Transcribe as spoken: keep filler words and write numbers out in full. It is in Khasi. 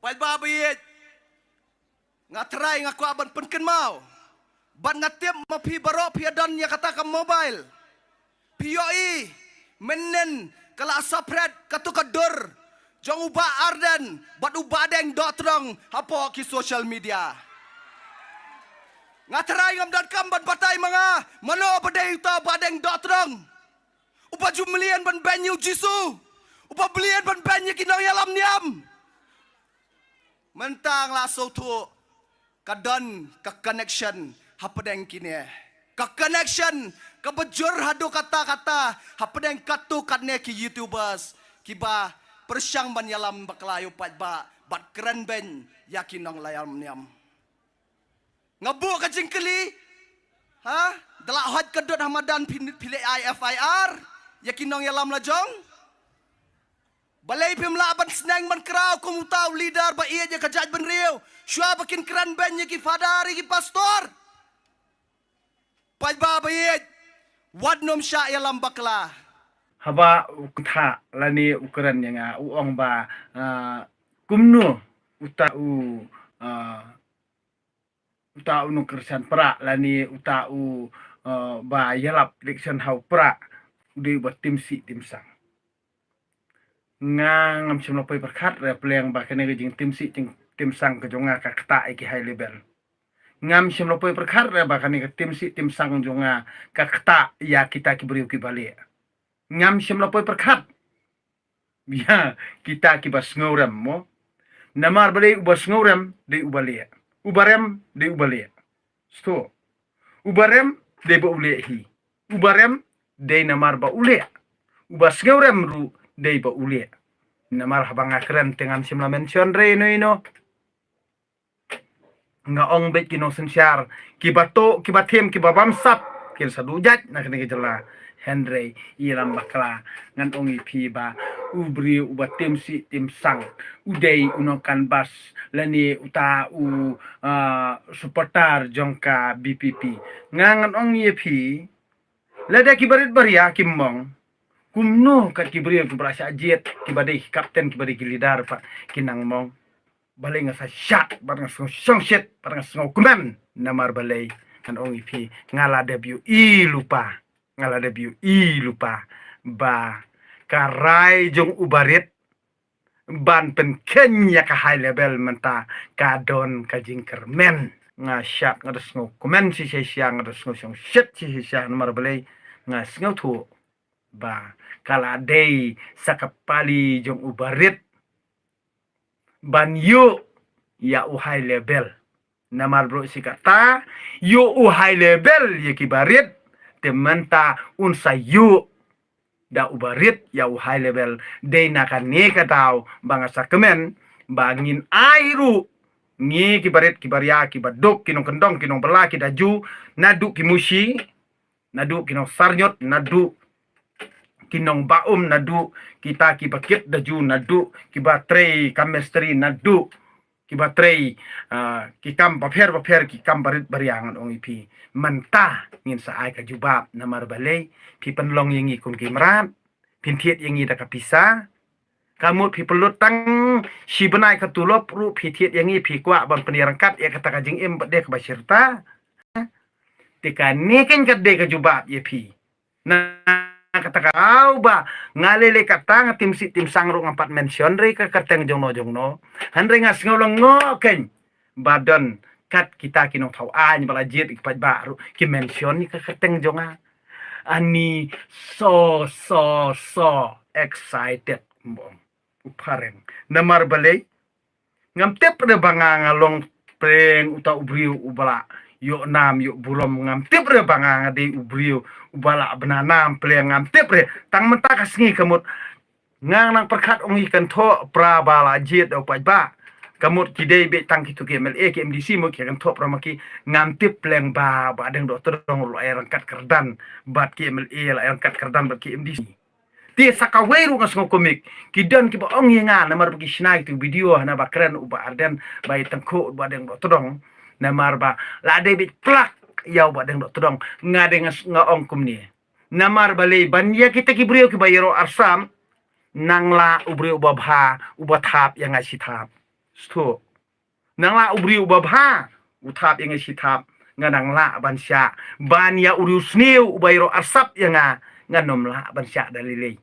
Paidbah ba ïeit, nga trai nga kwah ban pynkynmaw. Bad nga tip ma phi baroh phi ïa don ïa kata ka mobile. Phi ïohi mynnin ka la sopret katu ka dur jong u Bah Ardent bad u Bah Deng Dohtdong hapoh ki social media. Nga trai ngam donkam ban batai ma nga mano ba dei uta u Bah Deng Dohtdong. Uba ju mlien ban beiñ ïa u Jisu. Uba mlien ban beiñ ïa ki nongïalam niam. Mynta nga la sngewthuh ka don ka connection hapdeng kine. Ka connection kaba jur haduh katta katta hapdeng katto katne ki YouTubers kiba pyrshang ban ïalam bakla ïa u paidbah bad kren beiñ ïa ki nongïalam niam. Nga buh ka jingkylli, ha? Da la hot ka dud ha madan phi, phi leh ai F I R ïa ki nongïalam la jong. Balei phim lah ban sneng ban kraw kum uta u leader ba ïeit ïa ka jaitbynriew shuwa ba kin kren beiñ ïa ki father ïa ki pastor? Paidbah ba ïeit, wat nym shah ïalam bakla. Haba u kynthah lane u kren ïa nga, u ong ba, ah, kumno uta u, ah, uta u nongkyrshan Prah lane uta u, eh, ba ïalap election ha u Prah u dei uba tim sih tim sang. Nga ngam shym la poi pyrkhat re pleng ba kane ka jingtim sih jing-, tim sang ka jong nga ka ktah ïa ki high level. Ngam shym la poi pyrkhat re ba kane ka tim sih tim sang jong nga ka ktah ïa kita ki briew kiba lieh. Ngam shym la poi pyrkhat ïa kita kiba sngewrem mo. Namar balei? Uba sngewrem dei uba lieh. Uba rem dei uba lieh. Sngewthuh. Uba rem dei ba u lieh hi. Uba rem dei namar ba u lieh. Uba sngewrem ruh dei ba u lieh. Namar haba nga kren te ngam shym la mention re ino ino. Nga ong beit ki nongsynshar kiba tuh, kiba thiem, kiba bamsap, kin sa duh jait na kane ka jylla. Hynrei ïalam bakla, ngan ong ïa phi ba u briew uba tim sih tim sang u dei u nongcanvass lane uta u, ah, supporter jong ka V P P. Nga ngan ong ïa phi, lada ki barit baria kim mong, kumno kat ki briew kiba la shah jied, kiba dei ki captain, kiba dei ki leader pat kin nang mong? Balei nga sa shah bad nga sngew shongshit bad nga sngew kmen? Namar balei? Ngan ong ïa phi, nga la dep ïohi lypa, nga la dep ïohi lypa ba ka rai jong u barit ban pynkheiñ ïa ka high level mynta ka don ka jingkyrmen. Nga shah, nga da sngew kmen shisha shisha, nga da sngew shongshit shisha shisha. Namar balei? Nga sngewthuh ba ka la dei sa ka pali jong u barit ban ïuh ïa u high level. Namar baroh shi katta ïuh u high level ïa ki barit, te mynta un sa ïuh da u barit ïa u high level. Dei na kane ka daw ba nga sa kmen ba ngin ai ruh ngi ki barit ki baria, kiba duk, ki nongkyndong, ki nongbylla, ki daju, naduh ki mushi, naduh ki nongsarñiot, naduh ki nongba um, naduh kita kiba kit daju, naduh kiba trei chemistry, naduh kiba trei, ah, ki kam bapher bapher, ki kam barit baria. Ngan ong ïa phi, mynta ngin sa ai ka jubab. Namar balei? Phi pynlong ïa ngi kum ki mrad, phin thied ïa ngi da ka pisa. Ka mut phi pynlut tang shi bnai ka tulop ruh phi thied ïa ngi, phi kwah ban pynïaryngkat ïa kata ka jingim bad dei kaba shirta. Te kane keiñ ka dei ka jubab ïa phi. Na kata ka daw ba nga lei lei kata, nga tim sih tim sang ruh ngam pat mention re ka kyrteng jongno jongno. Hynrei nga sngew lyngngoh keiñ ba don kat kita ki nongthaw aiñ ba la jied ki paidbah ruh ki mention ïa ka kyrteng jong nga. Ani so so so excited, mbong u phareng. Namar balei? Ngam tip re ba nga nga long pleng uta u briew uba la ïoh nam ïoh burom. Ngam tip re ba nga nga dei u briew uba la bna nam pleng. Ngam tip re. Tang mynta ka sngi ka mut nga nang pyrkhat, ong i, kynthoh pra ba la jied da u paidbah. Ka mut ki dei beit tang kitu ki M L A, ki M D C mo, ki kynthoh pra ma ki. Ngam tip pleng ba Bah Deng Dohtdong ruh la ïaryngkat kyrdan bad ki M L A, la ïaryngkat kyrdan bad ki M D C. Te sa kawei ruh nga sngew kumne, ki don kiba ong ïa nga namar ba ki shna kitu video hana ba kren u Bah Ardent ba ïa tyngkhuh u Bah Deng Dohtdong. Namar ba la dei beit plak ïa u Bah Deng Dohtdong. Nga dei nga s-, nga ong kumne. Namar balei? Ban ïa kita ki briew kiba ïaroh arsap, nang la u briew uba bha uba thap ïa nga shi thap. Sngewthuh. Nang lah u briew uba bha, u thap ïa nga shi thap, nga nang lah ban shah. Ban ïa u riewsniew uba ïaroh arsap ïa nga, ngan ym lah ban shah da lei lei.